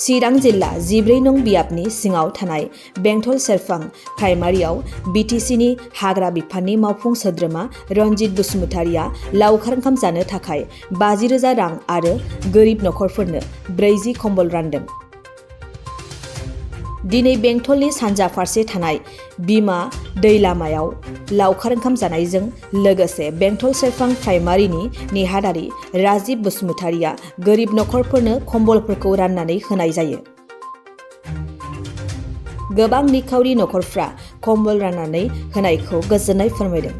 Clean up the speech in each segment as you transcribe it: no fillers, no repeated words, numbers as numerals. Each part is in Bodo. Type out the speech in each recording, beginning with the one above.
चिरां जिल्ला 14 नं बियाबनि सिङाव थानाय बेंटल सेरफां प्राइमारियाव बिटिसिनि हाग्रा बिफाननि मावफुं सोद्रोमा रनजित बसुमतारिया लावखार ओंखाम जानो थाखाय 50,000 रां आरो गोरिब नखरफोरनो 40 कम्बल रानदों। दिनै बेंटलनि सानजा फारसे थानाय बिमा दै लामायाव लावखार ओंखाम जानायजों लोगोसे बेंटल सेरफां प्राइमारिनि नेहादारि राजिब बसुमतारिया गोरिब नखरफोरनो कम्बलफोरखौ राननानै होनाय जायो। गोबां निखावरि नखरफ्रा कम्बल राननानै होनायखौ गोजोननाय फोरमायदों।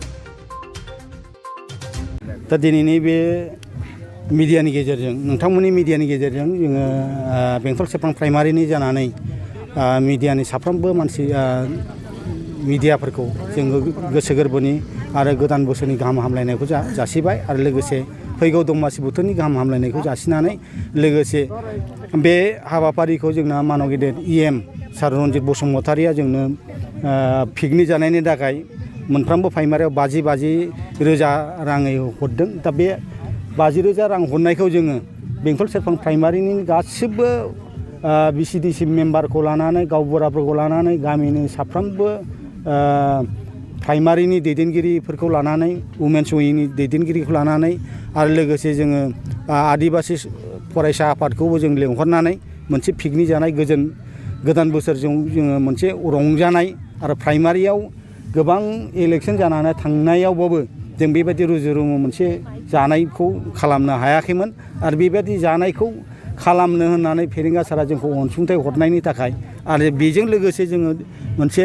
दा दिनैनि बे मिडियानि गेजेरजों नोंथांमोननि मिडियानि गेजेरजों जोङो बेंटल सेरफां प्राइमारिनि जानानै मिडियानि साफ्रोमबो मानसि मिडियाफोरखौ जोङो गोसो गोरबोनि आरो गोदान बोसोरनि गाहाम हामलायनायखौ जासिबाय आरो लोगोसे फैगौ दमासि बोथोरनि गाहाम हामलायनायखौ जासिनानै लोगोसे बे हाबाफारिखौ जोंना मानव गेदेर EM सार रनजित बसुमतारिया जोंनो पिकनिक जानायनि थाखाय मोनफ्रोमबो प्राइमारियाव 50 रोजा राङै हरदों। दा बे 50,000 रां हरनायखौ जोङो बेंटल सेरफां प्राइमारिनि गासिबो BCDC मेम्बारखौ लानानै गावबुराफोरखौ लानानै गामिनि साफ्रोमबो प्राइमारिनि दैदेनगिरिफोरखौ लानानै वुमेन्स विंनि दैदेनगिरिखौ लानानै आरो लोगोसे जोङो आदिबासि फरायसा आफादखौबो जों लेंहरनानै मोनसे पिकनिक जानाय गोदान बोसोरजों जोङो मोनसे रंजानाय आरो प्राइमारियाव गोबां इलेक्सन जानानै थांनायावबाबो जों बेबायदि रुजु रुमु मोनसे जानायखौ खालामनो हायाखैमोन आरो बेबायदि जानायखौ खालामनो होननानै फेरेंगा सारा जोंखौ अनसुंथाइ हरनायनि थाखाय आरो बेजों लोगोसे जोङो मोनसे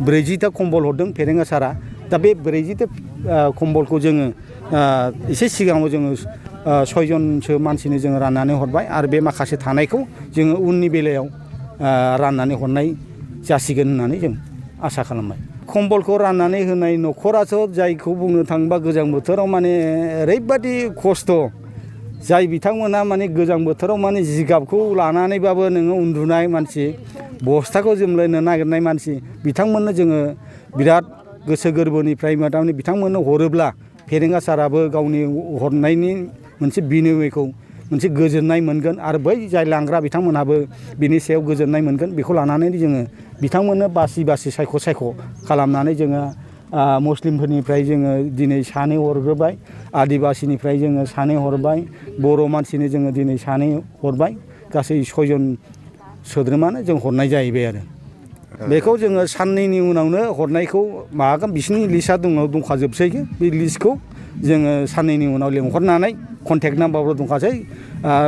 40टा कम्बल हरदों फेरेंगा सारा। दा बे 40टा कम्बलखौ जोङो एसे सिगाङाव जोङो 6 जनसो मानसिनो जोङो राननानै हरबाय आरो बे माखासे थानायखौ जोङो उननि बेलायाव राननानै हरनाय जासिगोन होननानै जों आसा खालामबाय। कम्बलखौ राननानै होनाय नखराथ' जायखौ बुंनो थाङोबा गोजां बोथोराव माने ओरैबादि खस्थ' जाय बिथांमोना माने गोजां बोथोराव माने जिगाबखौ लानानैबाबो नोङो उन्दुनाय मानसि बस्थाखौ जोमलायनो नागिरनाय मानसि बिथांमोननो जोङो बिराद गोसो गोरबोनिफ्राय माने बिथांमोननो हरोब्ला फेरेंगा साराबो गावनि हरनायनि मोनसे बिनिमयखौ मोनसे गोजोननाय मोनगोन आरो बै जाय लांग्रा बिथांमोनहाबो बिनि सायाव गोजोननाय मोनगोन। बेखौ लानानै जोङो बिथांमोननो बासि सायख' खालामनानै जोङो मुस्लिमफोरनिफ्राय जोङो दिनै 2 हरग्रोबाय, आदिबासिनिफ्राय जोङो 2 हरबाय, बर' मानसिनो जोङो दिनै 2 हरबाय, गासै 6 जन सोद्रोमानो जों हरनाय जाहैबाय आरो बेखौ जोङो साननैनि उनावनो हरनायखौ माबागोन। बिसिनि लिस्टआ दंखाजोबसै बे लिस्टखौ जोङो साननैनि उनाव लेंहरनानै कन्टेक्ट नाम्बारबो दंखासै,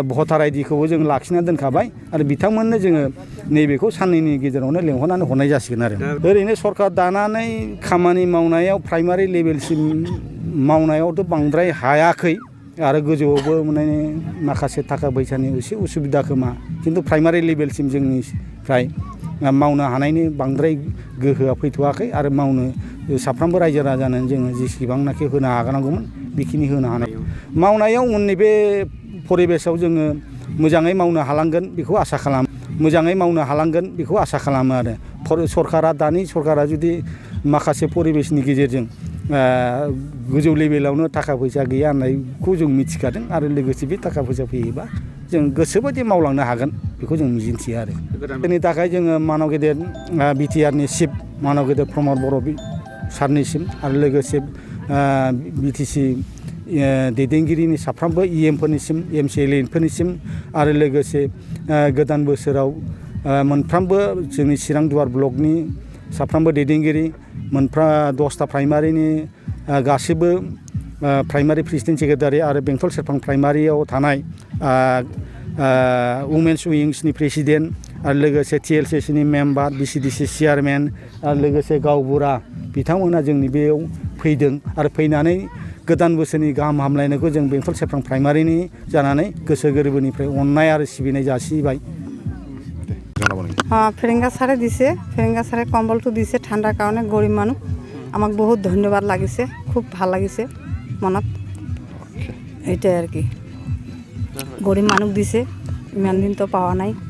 भटार आइडिखौबो जों लाखिनानै दोनखाबाय आरो बिथांमोननो जोङो नैबेखौ साननैनि गेजेरावनो लेंहरनानै हरनाय जासिगोन आरो ओरैनो सरकार दानानै खामानि मावनायाव प्राइमारि लेभेलसिम मावनायावथ' बांद्राय हायाखै आरो गोजौआवबो माने माखासे थाखा फैसानि एसे उसुबिदा खोमा, खिन्थु प्राइमारि लेभेलसिम जोंनिफ्राय मावनो हानायनि बांद्राय गोहोआ फैथ'वाखै आरो मावनो साफ्रोमबो रायजो राजानो जोङो जेसेबांनाखि होनो हानांगौमोन बेखिनि होनो हानाय मावनायाव उननि बे परिबेसाव जोङो मोजाङै मावनो हालांगोन बेखौ आसा खालामो। मोजाङै मावनो हालांगोन बेखौ आसा खालामो आरो दानि सरकारा जुदि माखासे परिबेसनि गेजेरजों गोजौ लेभेलावनो थाखा फैसा गैया होननायखौ जों मिथिखादों आरो लोगोसे बे थाखा फैसा फैयोबा जों गोसोबायदि मावलांनो हागोन बेखौ जों मिजिंथियो आरो बेनि थाखाय जोङो मानव गेदेर BTRनि चिफ मानव गेदेर प्रमद बर' सारनिसिम आरो लोगोसे BTC दैदेनगिरिनि साफ्रोमबो EMफोरनिसिम MCLAफोरनिसिम आरो लोगोसे गोदान बोसोराव मोनफ्रोमबो जोंनि चिरां दुवार ब्लकनि साफ्रोमबो दैदेनगिरि 10टा प्राइमारिनि गासिबो प्राइमारि प्रेसिडेन्ट सेक्रेटारि आरो बेंटल सेरफां प्राइमारियाव थानाय वुमेन्स विंसनि प्रेसिडेन्ट आरो लोगोसे TLCCनि मेम्बार, BCDC चेयारमेन आरो लोगोसे गावबुरा बिथांमोना जोंनि बेयाव फैदों आरो फैनानै गोदान बोसोरनि गाहाम हामलायनायखौ जों बेंटल सेरफां प्राइमारिनि जानानै गोसो गोरबोनिफ्राय अननाय आरो सिबिनाय जासिबाय। ফেরেঙ্গা সারে দিছে, ফেরেঙ্গা সারে কম্বলটো দিছে ঠান্ডার কারণে গরিব মানুষ আমাক বহুত ধন্যবাদ লাগিছে, খুব ভাল লাগিছে মনত এইটাই আর কি। গরিব মানুষ দিছে, ইমান দিন তো পাওয়া নাই।